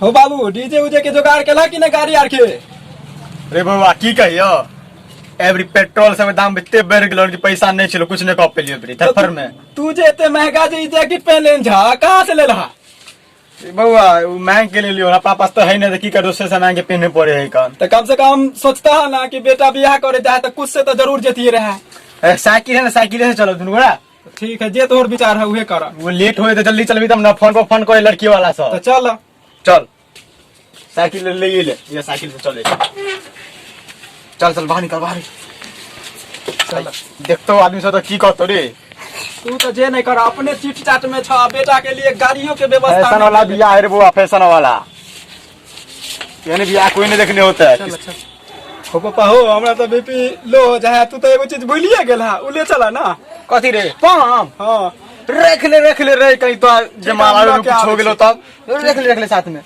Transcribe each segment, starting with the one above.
हो बाबू, डीजे उजे के जोगाड़ केला कि नहीं गाड़ी आर के? रे बउआ, की कहियो, एवरी पेट्रोल सब दाम एते बढ़ गेलो कि पैसा नहीं छलो, कुछ नहीं कऽ पेलियो एवरी धरफर में। तू जे एते महंगा जे ई जैकेट पहन लेन झा, कहाँ से लेलहा? रे बउआ, उ महंग के लेलियो, अपना पास तो है नहीं, तो की कर, दोसर से महंग के पहने पड़े है कन। तो कम से कम सोचता है ना कि बेटा बियाह करे जाए तो कुछ से तो जरूर जतिए रहा। ए, साइकिल है ना, साइकिल से चलो दुनू गोरा। ठीक है, जे तोहर विचार है उहे कर। वो लेट होए तो जल्दी चलबी तब ना, फोन पर फोन करे लड़की वाला सब। तो चल। चल, साइकिल ले ले ले, ये साइकिल से चले। चल चल, बाहर निकल, बाहर चल। देखतो आदमी सब तो की कहतो रे। तू तो जे नहीं कर, अपने चिट चाट में छ, बेटा के लिए गाड़ियों के व्यवस्था फैशन नहीं वाला केले। बियाह है रे बुआ, फैशन वाला, यानी बियाह कोई नहीं देखने होता है। चल चल। हो पापा हो, हमरा तो बीपी लो हो जाए। तू तो एगो चीज भूलिए गेल हा, उ ले चला ना। कथी रे, पाम? हाँ। रख ले, रख ले रे, कहीं तो जे माला हम में लऽ के कुछ हो आबै गेलो छी। तब रख ले, रख ले, साथ में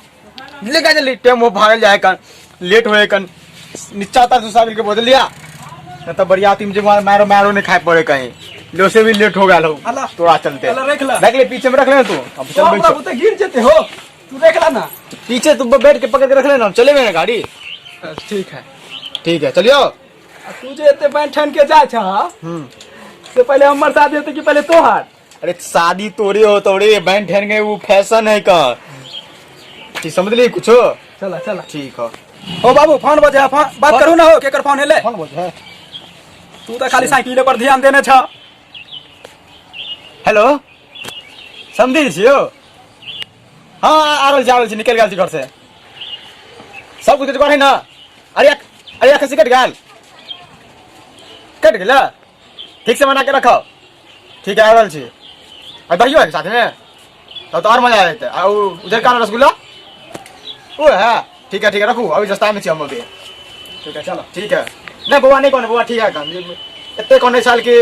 लेके जल्दी, टाइम हो भागल जाए कन, लेट होए कन। नीचा उतार साबिल के बदल लिया न तो बरियाती में जे मारो मारो नहीं खाए पड़े कहीं, लो से भी लेट हो गया हो। अला। तोरा चलते। अला, रख ला। रख ले, पीछे में रख ले तू, अब चल तो हमरा बैठ। बुते गिर जेते हो, तू देख ला ना। पीछे तू बैठ के पकड़ के रख लेना, चले मेरे गाड़ी। ठीक है। ठीक है, चलियो। आ तू जे एते बैठ ठन के जाय छ से पहले हमर शादी हेतै कि पहले तोहार? अरे शादी तोरे हो तोरे, बैंड ठहर गए, वो फैशन है का ठीक, समझ ली कुछो? चला चला। ठीक है। हो बाबू, फोन बजे है, फोन बात करू ना हो, केकर फोन हेले? फोन बजे है। तू तो खाली साइकिल पर ध्यान देने छ। हेलो, समझी छियो? हाँ, आ रहल छी, आ रहल छी, निकलि गेल छी घर से। सब कुछ जुगाड़ है ना? अरे अरे, खस्सी कटि गेल, कटि गेल, ठीक से बना के रखो। ठीक है, आ रहल छी। आ दहियो है साथ में, तब तो और मजा आ जेतै। आ उ उजरका रसगुल्ला ओ है। ठीक है, ठीक है, रखू, अभी सस्ता में छी हम अभी। ठीक है, चलो। ठीक है। नहीं बौआ, नहीं कहने बौआ, ठीक है। काम एते कहने छल कि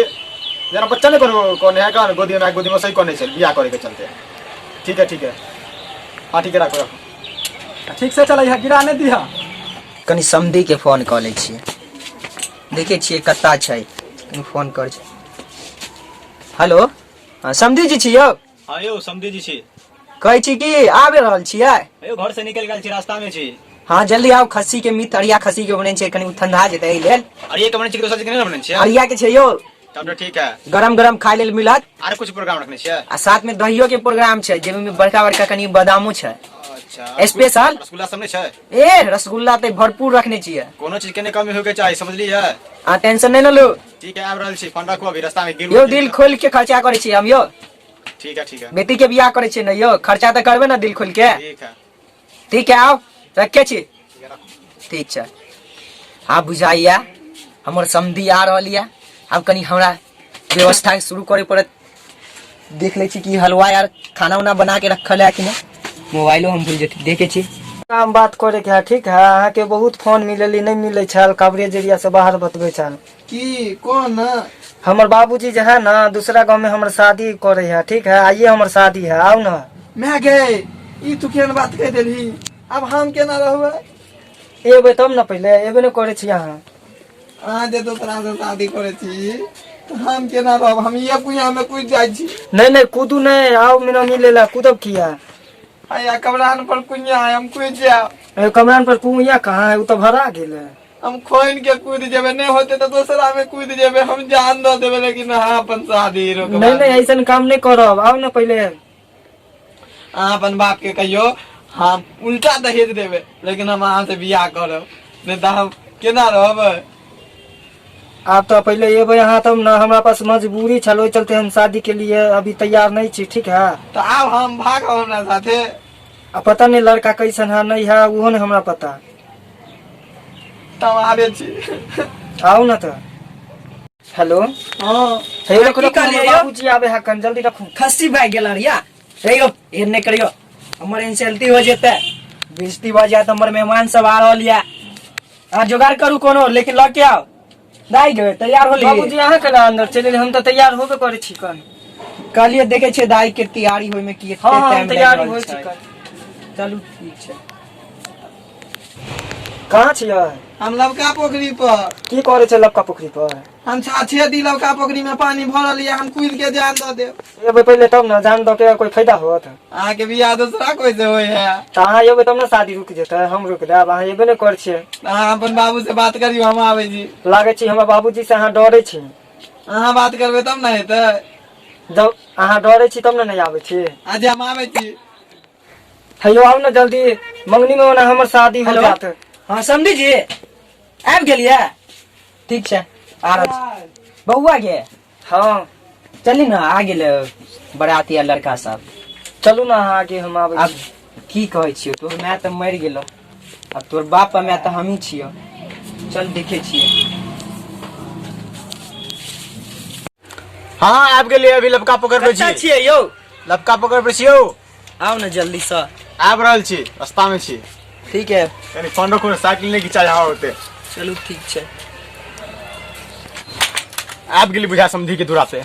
जेना बच्चा नहीं कहने कहने है कहने गोदी में, गोदी में सही कहने छल बियाह करे के चलते। ठीक है, ठीक है, हाँ, ठीक है, रखो रखो। ठीक से चलै है, गिरा नहीं दिहा। कनि समधीके फोन कऽ लै छियै, देखै छियै कत्ता छै, कनि फोन कर छै। हेलो, हँ, समधी जी छी यौ? हाँ यौ, समधी जी छी। कहै छी कि आबि रहल छियै? यौ, घर से निकलि गेल छी, रास्ता में छी। हाँ, जल्दी आउ। खस्सी के मीट, अरिया खस्सी के बनै छै, कनि उ ठंडा जेतै एहि लेल। अरे के बनै छै कि दोसर चीज के नहि बनै छै? अरिया के छै यौ। तब तो ठीक है। गरम गरम खाय लेल मिलत। आर कुछ प्रोग्राम रखने छियै? आ साथ में दहियो के प्रोग्राम छै, जाहिमे बड़का बड़का कनि बादामो छै। अच्छा। स्पेशल। रसगुल्ला सब नहि छै? ए, रसगुल्ला तऽ भरपूर रखने छियै। कोनो चीज के नहि कमी होय के चाही, समझलियै? अहाँ टेंशन नहि ने लू। ठीक है, आबि रहल छी, फोन रखू, अभी रास्ता में गिर। यौ, दिल खोल के खर्चा करै छी हम यौ। ठीक है, ठीक है। बेटी के बियाह करै छियै ने यौ, खर्चा तऽ करबै ने दिल खोल के। ठीक है। ठीक है, आउ, रखे छी। ठीक है, रखू। ठीक छै। आब बुझाइया हमर समधि आ रहल यऽ, आब कनि हमरा व्यवस्था शुरू करे पड़त। देख लै छी कि हलवा यार खाना उना बना के रखल है कि नहि। मोबाइलो हम भूल जेती, देखे छी। काम बात करे के है, ठीक है? अहाँके बहुत फोन मिलली, नहि मिलै छल, कवरेज एरिया से बाहर बतबै छल। की कौन? हमर बाबूजी जे है ना, दूसरा गांव में हमर शादी करे है, ठीक है? आइए हमर शादी है, आउ ना। मैं गे, ई तू केहन बात कहि देलही? आब हम केना रहबै? एबै तब ने, पहिले एबे ने करै छी अहाँ। अहाँ जे दोसरा से शादी करै छी तऽ हम केना रहब? हम ये कुइया में कूदि जाइ छी। नहीं नहीं, कूदू नहीं, आओ मिना मिले ला, कूदब किया? आया कमरान पर कुइया है, हम कूदि जायब। ए, कमरान पर कुइया कहाँ है? उ तो भरा गेल है। हम खोइन के कूद जेबै, नहीं होते तऽ दोसरा में कूद जेबै, हम जान दऽ देबै, लेकिन अहाँ अपन शादी रोकबा। नहीं नहीं, ऐसा काम नहीं करब, आओ ना पहले। अहाँ अपन बाप के कहियो, हम उल्टा दहेज देबै, लेकिन हम अहाँ से बियाह करब, नहीं तऽ हम केना रहबै? आप तो पहले एबै अहाँ तब ना। हमरा पास मजबूरी छल, ओहि चलते हम शादी के लिए अभी तैयार नहीं छी, ठीक है? तऽ आब हम भागब हमरा साथे। आ पता नहीं लड़का कैसन है, नहीं है, उहो नहीं हमरा पता। तब आबै छी। आओ ना तो। हेलो। हाँ। हे, रखो की रखो। कहलियै हमर यौ? बाबूजी आबे है कन, जल्दी रखू। खस्सी भागि गेल अरिया रे यौ, एहन नहि करियौ, हमर इंसल्टी हो जेतै, बेइज्जती भऽ जायत, हमर मेहमान सब आ रहल यऽ। अहाँ जोगाड़ करू कोनो, लेकिन लऽ के आउ। दाइ गे, तैयार होली? बाबूजी, अहाँ केना अंदर चलि एलियै? हम तऽ तैयार होबे करै छी कन। कहलियै देखै छियै दाइ के तैयारी होय में की एते हाँ हाँ, हम टाइम लागि तैयारी रहल होइ छी छै। कन। चलू, ठीक छै। कहाँ छियै? हम लबका पोखरी पर। की करै छै लबका पोखरी पर? हम छाछे दी लवका पोखरी में पानी भरल ये हम कूद के जान दऽ देब। एबै पहिले तब ने, जान दऽ के कोई फायदा होत? अहाँके बियाह दोसरा कोई से होय है। तऽ अहाँ एबै तब ने शादी रुकि जेतै, हम रोकि देब? अहाँ एबे नहि करै छियै। अहाँ अपन बाबू से बात करियौ, हम आबै छी। लागै छी हमरा बाबूजी से अहाँ डरै छी। अहाँ बात करबै तब ने हेतै। जब अहाँ डरै छी तब ने नहि आबै छी। अच्छा हम आबै छी। हेयौ आउ ने जल्दी, मंगनी में ओना हमर शादी हो हेलो। जात। हाँ समधी जी आबि गेलियै? ठीक छै, आ रहल छी। बौआ के? हाँ। चली ने, आ गेलै बराती आ लड़का सब। चलू ने अहाँ आगे, हम आबै आब छी। की कहै छियौ, तोहर माय तऽ मरि गेलौ, आब तोहर बाप आ माय तऽ हमही छियौ। चल देखै छियै। हाँ आबि गेलियै, अभी लबका पकड़ पे कतऽ छी। छियै यौ? लबका पकड़ पे छियौ। आउ ने जल्दी से। आबि रहल छी, रास्ता में छी। ठीक है। कनी फोन रखू ने, साइकिल नहि घिचा यहाँ होते। चलू ठीक छै। आबि गेली बुझा समझी के दूरा पे।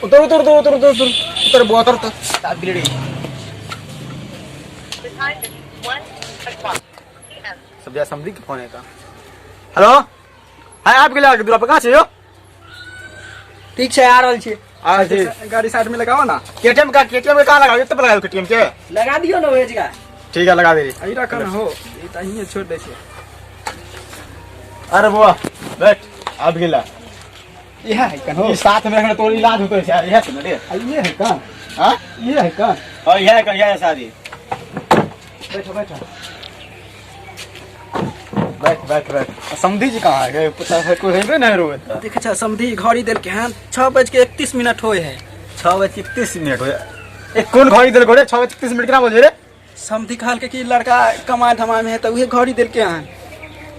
उतर उतर उतर उतर उतर उतर उतर बुआ, उतर उतर, आबि गेली रे। सब जा समझी के फोन है का। हेलो, हाँ आबि गेली आगे दूरा पे। कहाँ छी यौ? ठीक छै, आ रहल छी। आ जी। गाड़ी साइड में लगाओ ना। केटीएम का, केटीएम के कहाँ लगाओ? इतने पे लगाओ केटीएम के। लगा दियौ ने ओहि जगह। ठीक है, लगा दे रही। अही रखन हो, ई तऽ अहिए छोड़ दै छै। अरे बुआ बैठ, आबि गेला। इएह है कन हो? ई साथ में रखना तोर इलाज होतो छै, इएह से ने रे। आ ये है कन? हाँ? ये है कन? और इएह कर, इएह शादी। बैठो बैठो। बैठ बैठ बैठ। समधी जी कहाँ है? पता है कोई हेबे नहीं रोए। देखे छ समधी घड़ी देलके हन, 6:31 होय है। 6:31 होय। एक कोन घड़ी देलको रे? 6:31 केना बजे रे? समधी कहलके कि लड़का कमाए धमाए में है तऽ उहे घड़ी देलके हन।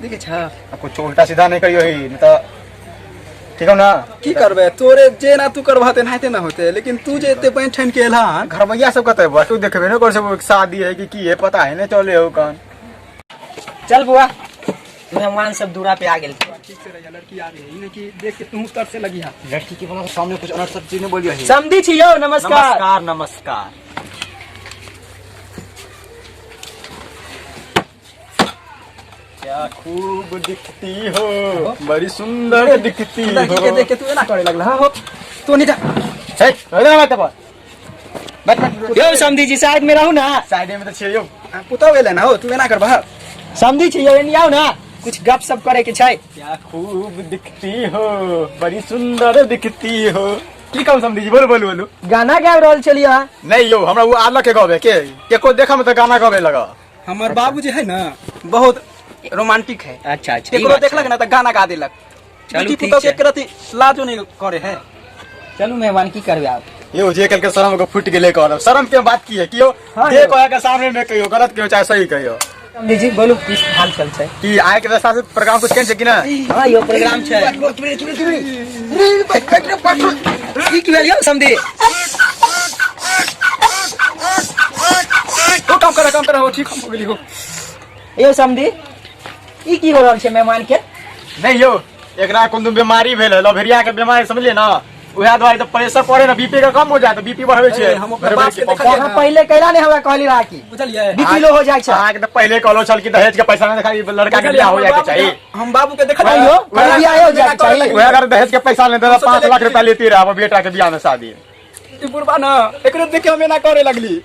देखे छ। आ कुछ उल्टा सीधा नहीं करियो ही, नहीं तो ठीक हो ना? की करबे, तोरे जे ना तू करबह तेनाहिते ना होते, लेकिन तू जे एते पानि ठानि के एलहा हन। घरबैया सब कतऽ बा? तू देखबे ने कर सब, शादी है कि की है पता है नहीं चले हो कौन। चल बुआ, मेहमान सब दूरा पे आ गेल। ठीक से रहिया, लड़की आ रही है, ई नहीं कि देख के तू तर से लगी हा। लड़की के बना सामने कुछ अनर्थ सब चीज नहीं बोलियो ही। समधी छी यौ, नमस्कार। नमस्कार नमस्कार। क्या खूब दिखती हो, बड़ी सुंदर दिखती हो। लड़की के देख के तू एना करे लगला हो, तू नहीं जा। हे, रहने दे बात पर। बैठ बैठ। यौ समधी जी साइड में रहू ना। साइड में तो छियै यौ। पुतहु एलै ना हो, तू एना करबह? समधी छी यौ, एनी आउ ना, कुछ गप सप करे के छै। क्या खूब दिखती हो, बड़ी सुंदर दिखती हो। की कहू समधी जी, बोलू बोलू बोलू। गाना गाबि रहल छलियै अहाँ। नहीं यौ, हमरा वो आलक के गबे के केको देखम में तऽ गाना गबे लगा। हमर बाबू जे है ना बहुत रोमांटिक है। अच्छा अच्छा, ई केकरो बात देखलक छै। ना तऽ गाना गा देलक। चलू, बेटी ठीक पुतहु के छै। एक रति लाजो नहीं करे है। चलू मेहमान, की करबै आब? यौ जे कल के शर्म के फूट गेलै कहब, शर्म के बात की है कि यौ? हाँ, जे यौ। कहे के सामने में कहियो, गलत कहियो चाहे सही कहियो। समधी जी बोलू, की हाल चाल छै? कि आय के व्यवस्था से प्रोग्राम कुछ केन छै कि ना? हाँ यौ प्रोग्राम छै। की की भेल यौ समधी? ओ काम कर, काम कर हो, ठीक हो गेली हो। यौ समधी, ई की हो रहल छै मेहमान के? नहीं यौ, एकरा कोन बीमारी भेल है, लभेरिया के बीमारी समझलिए ना, उएह दुआरे तऽ प्रेशर पड़े ना, बीपी के कम हो जाए तऽ बीपी बढ़बै छै। हम अपना बाप के देखलियै। अहाँ पहिले कैला ने हमरा कहली रहा कि बुझलियै? बीपी लो हो जाइ छै। अहाँके तऽ पहिले कहलो छल कि दहेज के पैसा नहीं खाली लड़का के बियाह हो जाए के चाही। हम बाबू के देखलियै। आइयो, कल बियाह हो जाए के चाही। उएह अगर दहेज के पैसा नहीं देता 5 लाख रुपया लेती रहा बेटा के बियाह में शादी। ई बुढ़बा ना एकरे देख के हम एना करे लगली।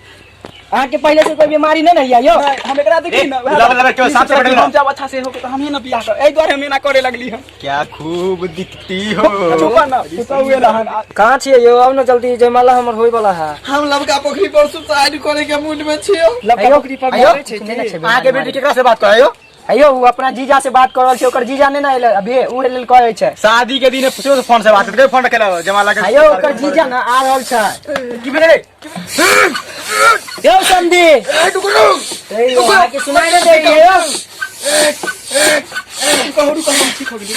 अहाँके पहिले से कोई बीमारी नहीं ने है यौ? नहीं, हम एकरा देखी ना लब लब के साथ से हम जब अच्छा से हो के तो हम ही ना बियाह कर, एहि दुआरे हम एना करे लगली हम। क्या खूब दिखती हो। चुप ना, पुतहु एला हन। कहाँ छियै यौ? आउ ने जल्दी, जयमाला हमर होय वाला है। हम लबका पोखरी पर सुसाइड करे के मूड में छियो। लबका आइयो, पोखरी पर आइयो, मरै छै नहि ने की? छै अहाँके बेटी केकरा से बात करे यौ? आइयो, उ अपना जीजा से बात कर रहल छै, ओकर जीजा नहि ने एलै अभी, उ लेल कहै छै। शादी के दिन पूछो फोन से बात करे, फोन रखे जमाला के। आइयो, ओकर जीजा ने आ रहल छै। की भेलै रे? यौ समधी, ए, अहाँके सुनाइ नहि दैए यौ? रुको रुको, हम ठीक हो गेली।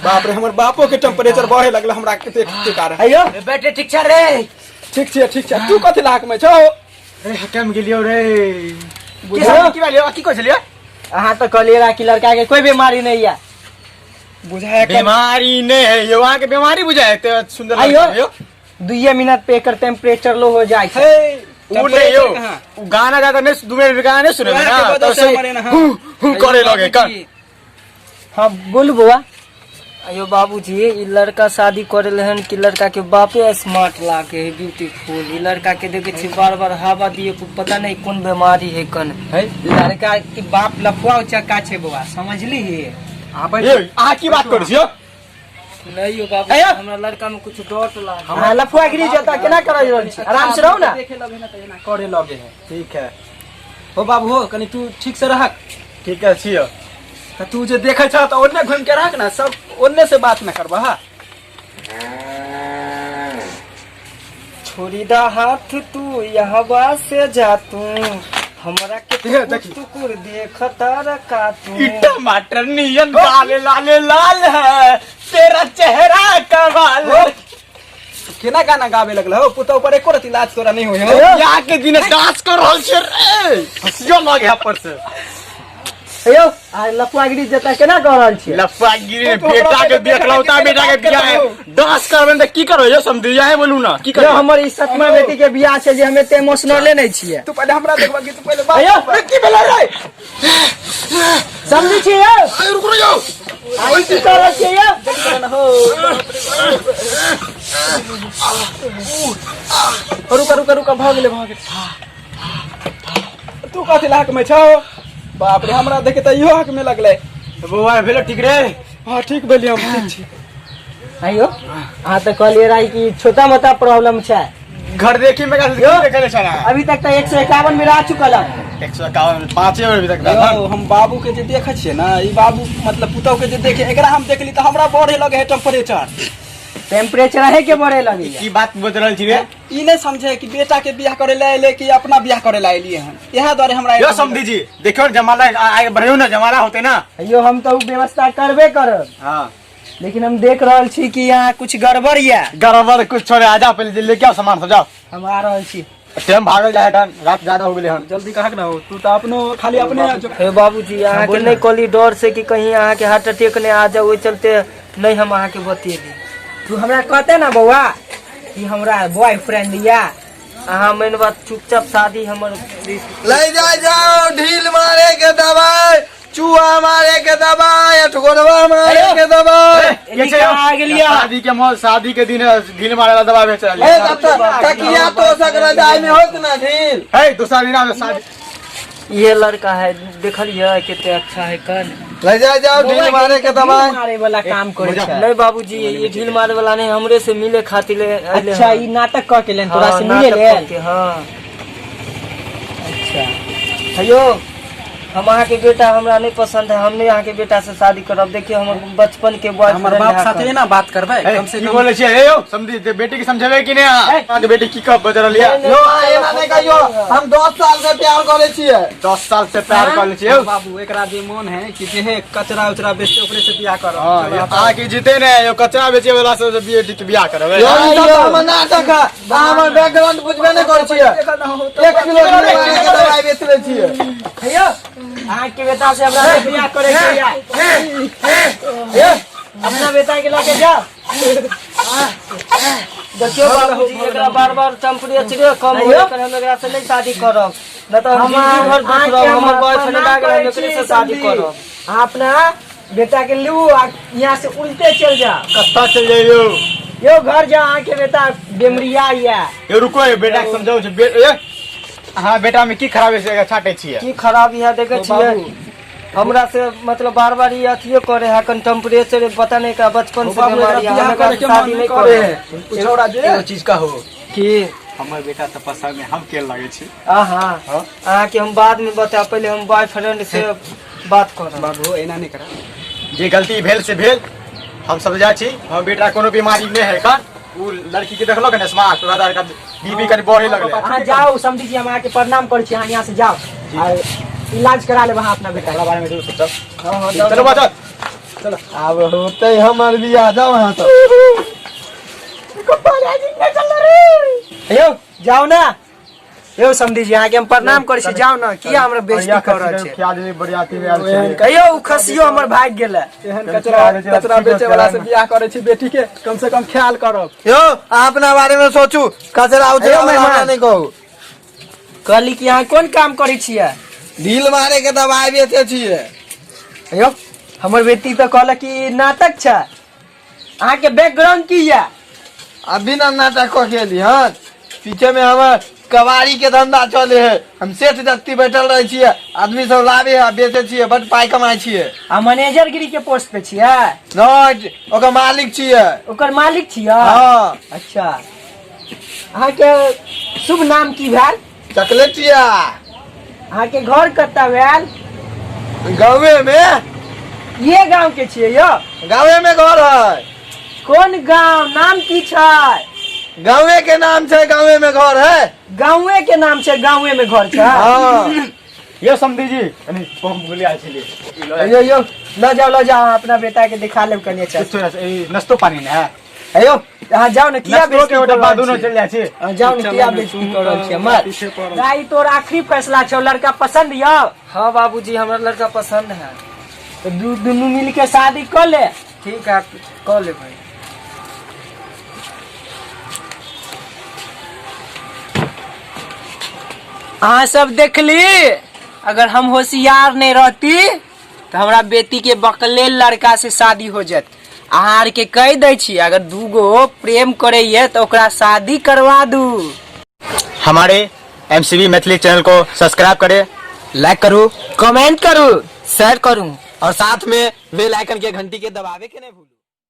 बाप रे, हमर बापो के टेम्परेचर बढ़े लगल हमरा के देख के कारण। आइयो बेटे, ठीक छै रे? ठीक छै, ठीक छै। तू कथी लाख में छौ? रे हकम गेलियो रे। की सब की भेलियो, की कहै छलियै? अहाँ तऽ कहलियै रहा कि लड़का के कोई बीमारी नहीं है। बुझाय बीमारी नहीं है यौ, अहाँके बीमारी बुझाय एते सुंदर आइयो। लड़का यौ। दुइये मिनट पे एकर टेम्परेचर लो हो जाइ छै। उ नहीं यौ, उ गाना ज्यादा नहीं, 2 मिनट गाना नहीं सुने वएह ना के वजह तो से से हमर एना, हाँ। हु हु करे लगे कर। हाँ बोलू बौआ। अयो बाबूजी, ई लड़का शादी करे हन कि लड़का के बापे स्मार्ट लागे है, ब्यूटीफुल। ई लड़का के देखे छी बार बार हवा दिए, पता नहीं कौन बीमारी है कन है। लड़का के बाप लफुआ उचक्का छै बौआ, समझली ही? आबै। ए, अहाँ की बात करै छियो? नहीं यो बाबूजी, अयो। हमरा लड़का में कुछ डॉट लागे। हाँ, लफुआ गिरी जता केना कर रहल छी, आराम से रहू ना। देखे लगे ना तऽ एना करे लगे है। ठीक है। हो बाबू हो, कनि तू ठीक से रहक। ठीक है छियो। तऽ तू जे देखै छह तऽ ओन्ने घुमि के रहक ना, सब ओन्ने से बात न करबह। हा छोड़ी दा हाथ तू यहाँ से जा तू, हमरा के देख, देखी। टुकुर देखता रखा तू। ई टमाटर नियन लाल लाल लाल है, तेरा चेहरा कमाल है। केना गाना गाबे लगल हो पुतौ पर, एको रति लाज तोरा नहीं होय हो? बियाह के दिन डांस कर रहल छियै रे, हंसियो लगे है पर से। यौ, आ लफुआ गिरी जता केना कह रहल छी? लफागिरी। तो हमरा बेटा के पहिले देखलौता देखा बेटा के के बियाह है, डांस करबै तऽ की करबै यौ समझी? अहें बोलू ना, की यौ, करबै? हमर ई सतमा बेटी के बियाह छै जे हम एते इमोशनले नहीं छियै। तू पहिले हमरा देखबा कि तू पहिले बाप अयो। करबा? की भेलै रे? समझी छी यौ? ए, रुकू रे यौ। आ ई की कर रहल छियै यौ? रुका रुका रुका, भऽ गेलै भऽ गेलै। तू कथी लए हक में छौ? बाप रे, हमरा देखे तऽ इहो हक में लगलै। बौआ, भेलो ठीक रे? हाँ, ठीक भेलियै, हम ठीक छी। आइयो, अहाँ तऽ कहलियै रही कि छोटा मोटा प्रॉब्लम छै। घर देखी में देखले छला। अभी तक तऽ 151 में आ चुकल है। 151 पाँचे बेर अभी तक। यौ, हम बाबू के जे देखै छियै ने, ई बाबू मतलब पुतहु के जे देखे, एकरा हम देखली तऽ हमरा बढ़े लगे है टेम्परेचर। टेम्परेचर अहे के बढ़े लगैया। की बात बज रहल छी रे? ई नहीं समझे कि बेटा के बियाह करे ला एले कि अपना बियाह करे ला एलिए हन, इएह दुआरे हमरा यो समधी जी, देखियो ने, जमाना आगे बढ़ियो ना, जमाना होते ना। यो, हम तऽ उ व्यवस्था करबे करब। हाँ। लेकिन हम देख रहल छी कि यहाँ कुछ गड़बड़ या। गड़बड़ कुछ छोड़े, आ जाओ पहले, लेके आओ सामान सब, जाओ। हम आ रहल छी। टाइम भागल जाए हन, रात ज्यादा हो गेलै हन। जल्दी कहक ना हो, तू तऽ अपनो खाली अपने हे बाबूजी, अहाँके नहीं कहली डर से कि कहीं अहाँके हार्ट अटैक नहीं आ जाए, ओहि चलते नहीं हम अहाँके बतेली। तू हमरा कहते ना बौआ कि हमरा बॉयफ्रेंड या। अहाँ मेन बात चुपचाप शादी हमर ले जाए जाओ ढील मारे के दवाई, चूहा मारे के दवाई, अठगोरवा मारे के दवाई। के छै यौ? आ गेलियै। शादी के माहौल, शादी के दिन ढील मारे वाला दवा बेच रहल ए तब तक तकिया तो सक रजाई में होत ना ढील। है, दूसरा दिन में शादी। ये लड़का है, देखलिए कते अच्छा है कन। ले जाए जाओ ढील मारे के दवाई। मारे वाला काम करे छै। नहीं बाबूजी, ये ढील मारे वाला नहीं, हमरे से मिले खातिर अइले अच्छा। हन। ई नाटक कऽ के लेन तोरा हाँ, से मिले नाटक लेल? कऽ के, हाँ। अच्छा। हेयो, हम अहाँके बेटा हमरा नहीं पसंद है, हम नहीं अहाँके बेटा से शादी करब। देखियो, हमर बचपन के हमर बॉयफ्रेंड बाप है साथे कन। ना बात करबै। ए, कम से की कम बोलै छियै हे यौ समझी? जे बेटी के समझेबै कि नहि अहाँ? अहाँके बेटी की कह बज रहल यऽ? यो एना नहीं कहियो, हम 10 साल से प्यार करे छियै। 10 साल से प्यार कर लै छियै यौ। बाबू, एकरा जे मन है कि जे है कचरा उचरा बेचते, ओकरे से बियाह करब। हाँ, चलो, अहाँके जीते ने यौ, कचरा बेचे वाला से बेटी के बियाह करबै। यो ई सब तऽ हमर नाटक है, अहाँ हमर बैकग्राउंड बुझबे नहीं करे छियै। 1 किलो ढील मारे के दवाई बेच लै छियै। हेयो, अहाँके बेटा से हमरा नहीं बियाह करे के या। हेयो, अपना बेटा के लके जाओ। देखियो बाबूजी, एकरा बार बार टेम्परेचरे कम अइयो। हो, हम एकरा से नहीं शादी करब, न तऽ हम जिंदगी भर दुख अहाँके रहब। हम हमर बॉयफ्रेंड प्रणाम आ गेल, हम करै एकरे छी, से शादी समधी। करब। अहाँ अपना बेटा के लू आ यहाँ से उल्टे चल जाओ। कतऽ चलि जइयौ? यो, घर जाओ, अहाँके बेटा बेमरिया या। यौ रुको, यौ बेटा के समझाउ छै। ए, अहाँ बेटा में की खराबी छै, एकरा छाटै छियै? की खराबी है देखे छियै, हमरा से मतलब बार बार ई अथियो करे है कन, टेम्परेचर पता नहीं का बचपन से बाबू, एकरा बीमारी है, बियाह हम एकरा करे से के शादी मन नहीं करे करब। है। उ छौड़ा जे एगो चीज कहू? की? हमर बेटा तऽ पसंद है, हम के लगै छी? आहा, अहाँके हम बाद में बतायब, पहिले हम बॉयफ्रेंड से बात करब। बाबू, एना नहीं करा। जे गलती भेल से भेल, हम सब जाइ छी। हमर बेटा कोनो बीमारी नहि है का, उ लड़की के देखलक ने स्मार्ट, ओकरा बीपी कनि बढ़े लगलै। अहाँ जाओ समझी जी, हम अहाँके प्रणाम करै छी, अहाँ यहाँ से जाओ आ इलाज करा लेब अहाँ अपना बेटा एकरा बारे में जरूर सोचब। हाँ हाँ। चलो बचल। आब होते हमर बियाह, जाओ अहाँ सब। यौ, जाओ ना यौ समधी जी, अहाँके हम प्रणाम करै छी, जाओ ना, किया हमरा बेइज्जती कर रहल छै? खिया देली बरियाती में आयल छलै। कहियो उ खसियो हमर भागि गेलै। एहन कचरा कचरा बेचे वाला से बियाह करे छी बेटी के, कम से कम ख्याल करब। यो, अहाँ अपना बारे में सोचू, कचरा उचरा अयो, वाला मेहमान। हमरा नहीं कहू। कहली कि अहाँ कोन काम करै छियै? ढील मारे के दवाई बेचे छियै। यौ, हमर बेटी तऽ कहलक कि नाटक छै। अहाँके बैकग्राउंड की यऽ? अभी ना नाटक कऽ के एली हन। पीछे में हमर कबाड़ी के धंधा चले है, हम सेठ जत्ती बैठल रहे छियै, आदमी सब लाबे है बेचे छियै, बड पाई कमाई छियै। आ मैनेजरगिरी के पोस्ट पे छियै? नहीं, ओकर मालिक छियै। ओकर मालिक छियै? हाँ। अच्छा, अहाँके शुभ नाम की भेल? चकलेटिया। अहाँके घर कतऽ भेल? गाँवे में। ये गाँव के छियै यौ? गाँवे में घर है। कोन गाँव, नाम की छै? गाँवे के नाम छै, गाँवे में घर है। गाँवे के नाम छै, गाँवे में घर छै। हाँ। यौ समधी जी, कनि पंप बोलिया छलियै। यौ यौ, लऽ जाउ लऽ जाउ, अहाँ अपना बेटा के दिखा लेब कनि। अच्छा, नाश्तो पानी ने है? हे यौ, अहाँ जाउ ने, किया नाश्तो के बेइज्जती डब्बा कऽ रहल दुनू छियै? चलि जाइ छी। अहाँ जाउ ने, किया बेइज्जती कऽ रहल छियै हमर? दाइ, तोर आखिरी फैसला छौ, लड़का पसंद यौ? हाँ बाबूजी, हमरा लड़का पसंद है। तऽ दुनू मिल के शादी कऽ ले। ठीक है, कऽ लेबै। अहाँ सब देखली, अगर हम होशियार नहीं रहती तऽ हमरा बेटी के बकलेल लड़का से शादी हो जात। अहाँ आर के कहि दै छी, अगर दूगो प्रेम करैये तऽ ओकरा शादी करवा दू। हमारे एमसीबी मैथिली चैनल को सब्सक्राइब करें, लाइक करू, कमेंट करू, शेयर करू और साथ में बेल आइकन के घंटी के दबावे के नहीं भूलू।